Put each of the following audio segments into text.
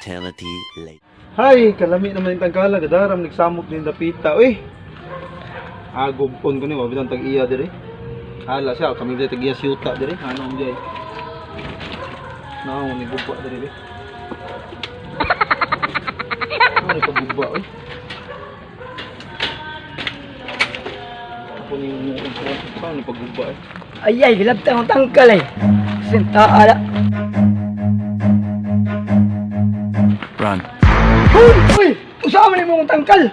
Eternity later. Hay, kalami naman yung tangkala, gadaram nagsamok ni dapita, uy. Agubon ko ni, wabitang tag-iya dire. Hala siya, kami dire tag-iya siyuta dire. Ano ang jay? Naong ni guba dire be. Ano ni pagguba, uy? Ako ni saan ni pagguba, eh? Ay ay, gilabtan ang tangkal ay. Sinta ala. Run. Huy! Uy! Usa man imong tangkal.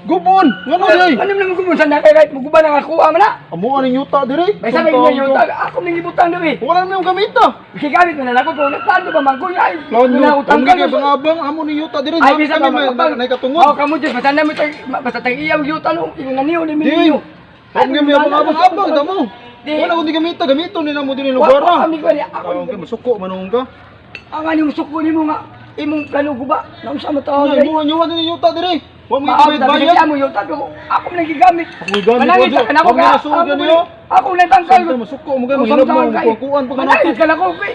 Gubon! Ngano jay? Ano man gubon sa nakay kahit muguba na ako man na. Amo ani yuta dire. May sabi niyo yung tag ako ning ibutang diri. Wala na yung gamita. Gigamit man na ako kung nagplano ba man ko ay. Plano, Wala ko ang tangkal. kay bangabang amo ni yuta dire. Ay bisa kami ba may nay katungod. Oh, kamo Diyos basta na mo tag basta tag iya og yuta no ingon na niyo ni Di. minyo. Ang gami abang abang damo. Di. Wala ko di gamita, gamito ni namo dinhi Wa lugar. wa kami ko ni ako. Ako kay masuko manong ka. Ang ani mo suko nimo nga imong plano guba. Naunsa mo taon Ay mo nyo dinhi yuta dire. Wa mo Maabot bayad na bayad. siya mo yuta pero ako man gigamit. Ako gigamit, Manangit Roger. ka na ako Huwag mo ka. nasugan niyo. Ako lang tangkal. Santa, masuko mo kayo, mahilab mo, kukuan pa ka na. Manangit ka na ko. Kay.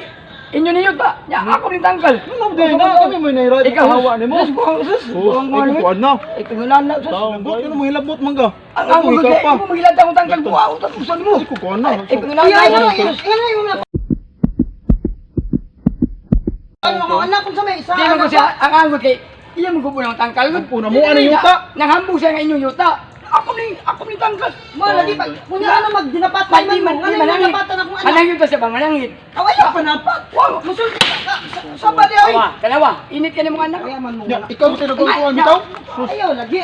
Inyo niyo ta. Nya ako ni tangkal. Ano mo din na kami mo nay Ikaw hawa nimo. Sus, buang sus. Sus, Buang ay kukuan na. Ikaw na na sus. Lambot kano mo hilabot man ka. Ang amo ikaw ko pa. mo magilad akong tangkal buwa ako tapusan mo. Ay kukuan na. Ikaw na Ay, na. ay, ay, ay, ay, ay, ano mga anak kung sa may isa? Di man ko siya ang anggot kay iya mo gubo ng tangkal. Una mo ani yuta. Nanghambog siya nga inyong yuta. Ako ni tangkal. Mo lagi pa. Kunya ano magdinapatan Di man man mo. di Ano manangit. dinapatan akong anak? Manangit ta siya ba manangit. Aw ayaw panapat. Wow. Musulti ka sa ba di oy? Awa, kalawa, init ka ni mga anak. Kaya man mo. Nya, ikaw ba tinagkukuan bitaw? Sus, Ayaw lagi.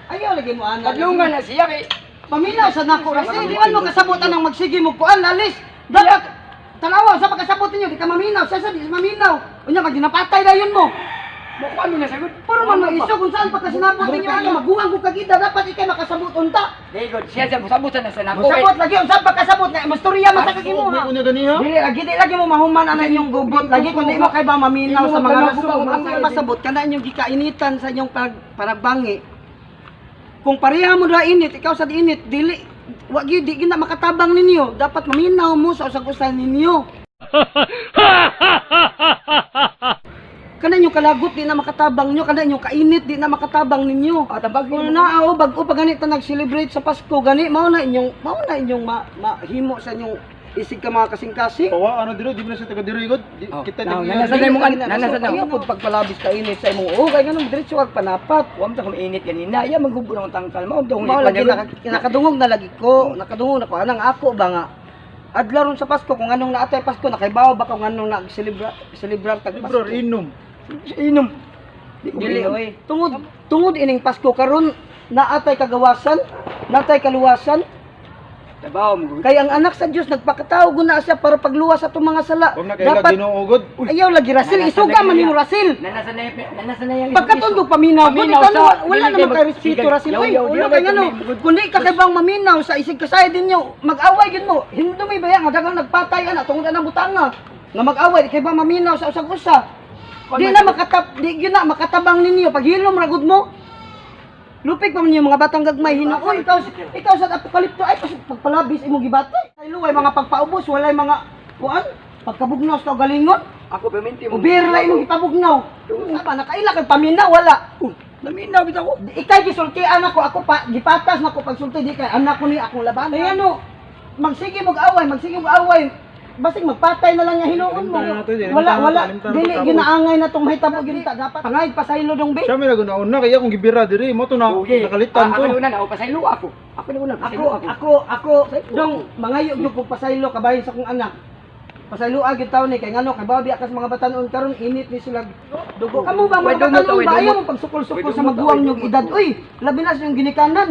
Ayaw lagi mo anak. Padlungan na siya kay Paminaw sa nako Rasil, di man mo kasabot anang magsige mo kuan alis. Dapat tanawa sa pagkasabot ninyo di ka maminaw, sa sa di maminaw. Unya magdinapatay dayon mo. Mukuan mo na sagot. Puro man maisog kung saan pagkasinabot ninyo ano maguwang ko kagida dapat ikay makasabot unta. Di good. Siya siya musabutan na sa nako. Masabot lagi unsa pagkasabot na mastorya man sa kagimo ha. Unya ganiha. Dili lagi di lagi mo mahuman ana inyong gubot lagi kundi mo kay ba maminaw sa mga rasul. Masay masabot kana inyong gikainitan sa inyong pag panagbangi. Kung pareha mo ra init, ikaw sa di init, dili wa gyud di gyud na makatabang ninyo. Dapat maminaw mo sa usag-usa ninyo. Kana inyong kalagot di na makatabang nyo, kana inyong kainit di na makatabang ninyo. Ah, tambag Kung na o bag-o pa ganit ta nag-celebrate sa Pasko gani mao na inyong mahimo sa inyong isig ka mga kasing-kasing. Pawa ano dire, di ba na siya taga dire god. Oh, Kita now, tag-iya. nasa na imong nasa na. Ayaw pud pagpalabis ka init sa imong o kay ganun diretso kag panapat. Wa man ta kuminit kanina. Iya maghubo ng tangkal mao daw. Mao lagi nakadungog na lagi ko, nakadungog na ko anang ako ba nga. Adlaw ron sa Pasko kung anong naatay Pasko nakaibaw ba kung anong nag-celebra celebrar tag Pasko. Libro inom. Inom. Di ko Dili inom. oy. Tungod tungod ining Pasko karon naatay kagawasan, naatay kaluwasan. Tabaw mo. Kay ang anak sa Dios nagpakatao guna siya para pagluwas sa atong mga sala. Huwag na kaila Dapat Ginoo god. Uy, ayaw lagi Rasil, isuga man nimo Rasil. Nanasa na nanasa na yang Pagkatundog paminaw, ko Paminaw dito sa- wala dili naman kay kay respeto sige, Rasil. yaw, Uy, yaw, wala yaw, kay kay ngano. Kundi ka kay bang maminaw sa isig kasayad ninyo, mag-away gid mo. Hinumdumi ba nga daghang nagpatay ana tungod anang butanga. Nga mag-away di kay bang maminaw sa usag-usa. Di na makatap, di gyud na makatabang ninyo paghilom ra gud mo. Lupig pa man yung mga batang gagmay hinuon ikaw ikaw sa apokalipto ay pagpalabis imong gibati. Ay luway mga pagpaubos walay mga kuan pagkabugnaw sa kaugalingon. Ako perminti mo. Ubir la imong gipabugnaw. Saba nakaila kag paminaw wala. Naminaw bitaw ko. Ikay gisultian ako ako pa gipatas nako pagsulti di kay anak ko ni akong laban. Ay ano magsige mog away, magsige mog away. Basig magpatay na lang niya hinuon mo. Alimtan na nato, alimtan Wala na wala to, alimtan na to, dili tapos. ginaangay na tong mahitabo gyud ta dapat. Pangayad pasaylo dong be. Siya may nagunaon na kaya akong gibira dire mo to na Ugi. nakalitan Ah, ko. Ako na una, pasaylo ako. Ako na una, Ako pasaylo ako. ako ako dong mangayo gyud kog pasaylo kabahin sa akong anak. Pasaylo gyud taon ni kay ngano kay babi akas mga batanon karon init ni sila dugo. Kamo ba Way mga dumot, batanon way ba ayaw dumot. mo pagsukol-sukol Way sa dumot, maguwang way nyog dumot. edad. Uy, labi na sa inyong ginikanan.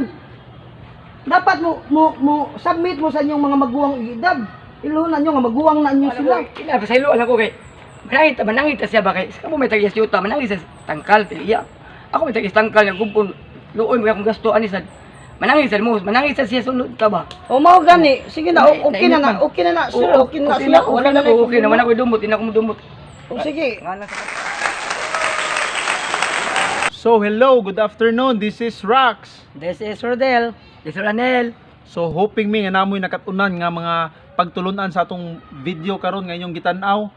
Dapat mo mo mo submit mo sa inyong mga maguwang edad. Iluhan nyo nga maguwang na inyo sila. Ina pasaylo ako kay. Manangit manangit ta siya ba kay. Kamo may tagis yuta, manangit sa tangkal iya. Ako may tagis tangkal nga gumpon luoy mo akong gasto ani sad. Manangit sad mo, manangit sad siya sunod ta ba. O mao gani, sige na, okay na na, Nainit man. okay na na, sir, Oo, okay na okay sila, na, okay na, okay na, wala ko'y dumot, di na ako dumot. O sige, Nga lang sa So hello, good afternoon. This is Rax. This is Rodel. Yes, Sir Anel. So hoping mi nga namoy nakatunan nga mga pagtulunan sa atong video karon nga inyong gitan-aw.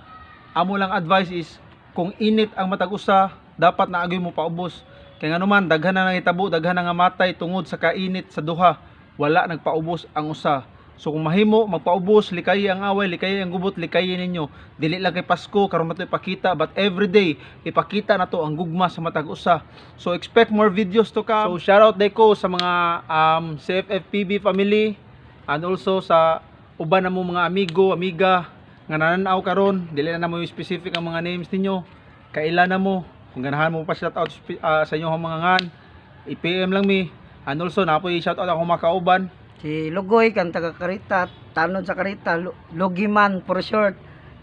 Amo lang advice is Kung init ang matag usa, dapat naagoy mo paubos. Kay ngano man, daghan na nangitabo, daghan na nga matay tungod sa kainit sa duha. Wala nagpaubos ang usa. So kung mahimo magpaubos, likayi ang away, likayi ang gubot, likayi ninyo. Dili lang kay Pasko karon nato ipakita, but everyday ipakita nato ang gugma sa matag usa. So expect more videos to come. So shout out ko sa mga CFFPB family and also sa uban na mo mga amigo, amiga nga nananaw karon. Dili na namo yung specific ang mga names ninyo. Kaila na mo. Kung ganahan mo pa shout out sa inyong mga ngan, i-PM lang mi. And also napoy shout out akong mga kauban. Si Lugoy kan taga Karita, tanod sa Karita, Lugiman for short.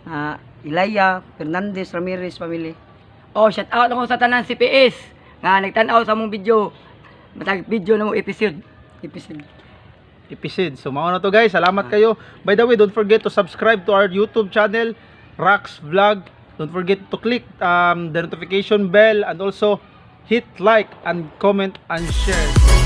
Ah, Ilaya Fernandez Ramirez family. Oh, shout out ako sa tanan CPS nga nagtan-aw sa among video. Matag video na mo episode. Episode. Episode. So mao na to, guys. Salamat kayo. By the way, don't forget to subscribe to our YouTube channel, Rax Vlog. Don't forget to click the notification bell and also hit like and comment and share.